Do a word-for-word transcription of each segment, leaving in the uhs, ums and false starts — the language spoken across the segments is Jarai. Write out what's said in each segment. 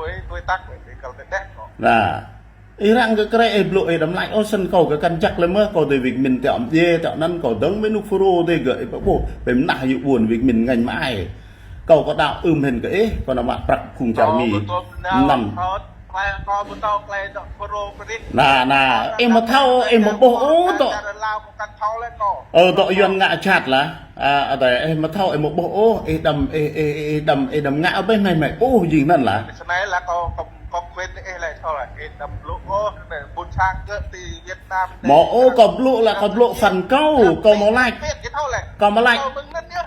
đuôi, đuôi tắc, đuôi kal tê đeh kâo. Nah. Ih răng kơ krê ih blŭ ih đăm lač ôh sĭt kâo kơ kăn jak lĕ mơh kâo dê Việt Minh tiŏ mdê tiŏ anăn kâo dơ̆ng mơ̆ng nuk Fulro dê gơ̆ ih ƀuh pơmnah yŭ ƀuôn Việt Minh ngăn mă ai. Kâo kơ đaŏ ưm hĭn kơ ih, kâo nao mă prăk khung čar Mi. Năm. Nah, nah, ih mă thâo, ih mă ƀuh ôh tŏ. Ơ, tŏ Yuăn ngă jhat lah. A, adai, ih mă thâo, ih mă ƀuh ôh, ih đăm, ih, ih, ih đăm, ih đăm ngă ƀĕ mơ̆ng anai ƀuh jing anăn lah. Snei lah kâo, kâo, kâo khuyên ih lĕ thâo lah, ih đăm blŭ ôh, anai ƀuôn sang gơ̆ ti Việt Nam. Mơ̆ ôh, kâo blŭ lah, kâo blŭ phần kâo, kâo mă lač. Kâo mă lač. Kâo mơ̆ng anăn yơh.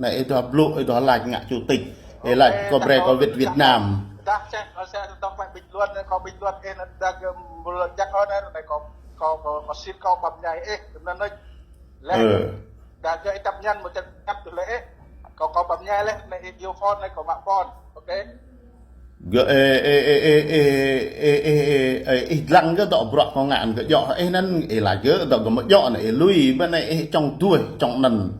anai ih dŏ blŭ, ih dŏ laĭ ngă chủ tịch. Ih laĭ kơ brơi kơ wĭt Việt Nam. Dah, sẽ, sẽ tao phải bình luận, có bình luận, ê, nó đang, ờ, một lần chắc thôi, nó này có, có, có, có xin có bấm nhảy, ê, nó nói, lẽ, Ờ. Đang cho ê chấp nhận, một chấp nhận từ lẽ, có, có bấm nhảy, lẽ, này, yêu phone, này, có mạng phone, ok? Gơ̆, ê, ê, ih lăng gơ̆ dŏ bruă kâo ngă gơ̆ djơ̆, ih anŭn, ih laĭ gơ̆ dŏ gơ̆ mă djơ̆ anai, ih lui, bơ anai, ih čŏng duah, čŏng anŭn.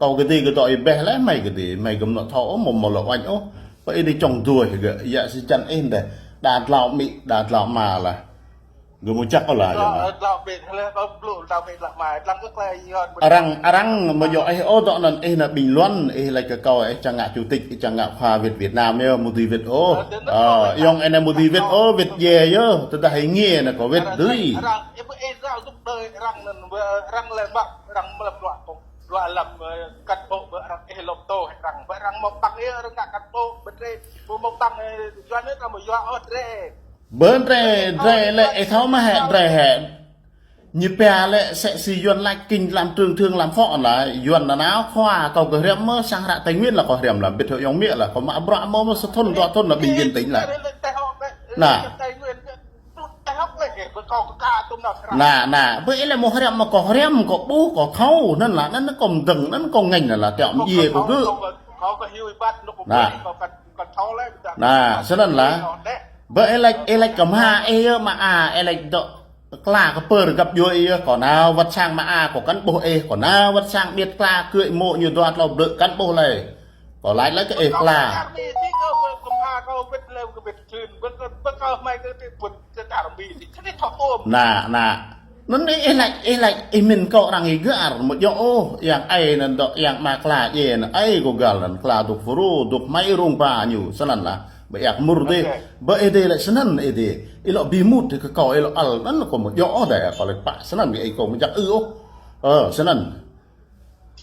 Kâo kơdih kơ dŏ ih ƀeh lĕ, mai kơdih, mai gơ̆ mơnuă thâo ôh, mơ̆ mơ̆ lŏ oanh ôh. Pơ ih dih čŏng duah gơ̆, yă si čăn ih dih. Đa dlao amĭ, đa dlao ama lah. Gơ̆ mơ̆ čăk ôh lah, yă lah. Arăng, arăng mơ̆ djơ̆ ih ôh dŏ anŭn ih nao bình luận, ih laĭ kơ kâo, ih čang ngă chủ tịch, ih čang ngă khua wĭt Việt Nam yơh, mơ̆ dưi wĭt ôh. Ơ, yŏng ih nao mơ̆ dưi wĭt ôh, wĭt djai yơh, tơdah ih ngiê nao kâo wĭt dưi. Arăng lĕ mă, arăng mă lăm bruă, ơ, cán bộ, bơ arăng ih lŏm tô, arăng, bơ arăng mơ̆ tăng ih, arăng ngă cán bộ, bơ drơi, bơ mơ̆ tăng ih, Yuan ih, ta mơ̆ yua ôh drơi. Bơ drơi, drơi lĕ, ih thâo mơ̆ hĕ, drơi hĕ. Ñu pia lĕ, sẽ si Yuan lač kinh làm trưởng, thượng làm phó lah, Yuan anŭn nao khua, kâo gơ̆ hriăm mơ̆, sang hră Tây Nguyên lah kâo hriăm lah, bĭt hŏ yŏng miĕ lah, kâo mă bruă mơ̆, mơ̆ sa thŭn, dua thŭn lah, bệnh viện tỉnh lah. Nă. Nă, nă, bơ ih lĕ mơ̆ hriăm mơ̆ kâo hriăm, kâo ƀuh, kâo thâo, anŭn lah, anŭn kâo mơdơ̆ng, anŭn kâo ngêñ lah, tiŏ mơyê kâo gơ̆. Nă. Nă, snăn lah. Bơ ih lač, ih lač kơ mơha ih yơh mă a, ih lač dŏ kla kơ pơr găp djuai ih yơh, kâo nao wăt sang mă a, kâo kăn ƀuh ih, kâo nao wăt sang ƀiăt kla kơ ih mơ̆ ñu dua tlâo blư̆ kăn ƀuh lơi. Kâo lač lĕ kơ ih kla. Nă, nă. Anŭn ih, ih lač, ih lač, ih mĭn kâo arăng ih gơ̆ ar, mơ̆ djơ̆ ôh, yang ai anŭn dŏ, yang mă kla djai anŭn, ai kâo găl anŭn, kla dŏ Fulro, dŏ mai rông ba ñu, snăn lah, bơ ih mŭr dih, bơ ih dih lač snăn ih dih, ih lŏ bi mŭt kơ kâo, ih lŏ ăl, anŭn kâo mơ̆ djơ̆ ôh dih, kâo lač pă snăn, ih kâo mơ̆ jak ư ôh, ơ, snăn.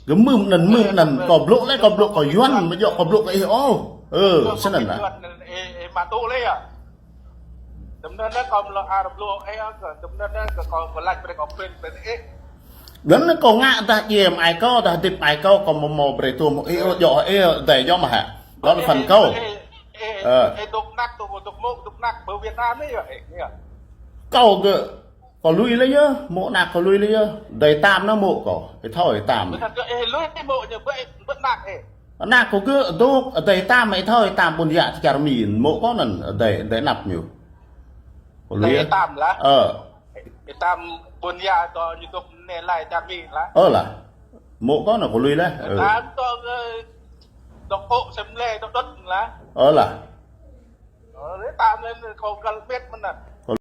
Gơ̆ mưm anŭn, mưm anŭn, kâo blŭ lĕ, kâo blŭ kâo Yuan, mơ̆ djơ̆ kâo blŭ kơ ih ôh. Ơ, snăn lah. Anŭn kâo ngă dah djai ai kâo, dah hơdip ai kâo, kâo mơ̆ mâo brơi tuôm ih ôh, djơ̆ ih, dai djơ̆ mơ̆ hă. Đó là phần kâo. Ơ. Kâo gơ̆ Kâo lui lĕ yơh, mô̆ ană kâo lui lĕ yơh, dai tam nă mô̆ kâo, ih thâo ih tam. Ană kâo gơ̆ dŏ, dai tam ih thâo ih tam ƀôn yă ti čar Mi, mô̆ kâo anŭn, dai, dai anăp ñu. Kâo lui yơh. Ơ. Ơ lah. Mô̆ kâo anŭn kâo lui lĕ. Ơ. Ơ lah. Ơ, lĕ tam lĕ kâo găl mĕt mơ̆n anŭn.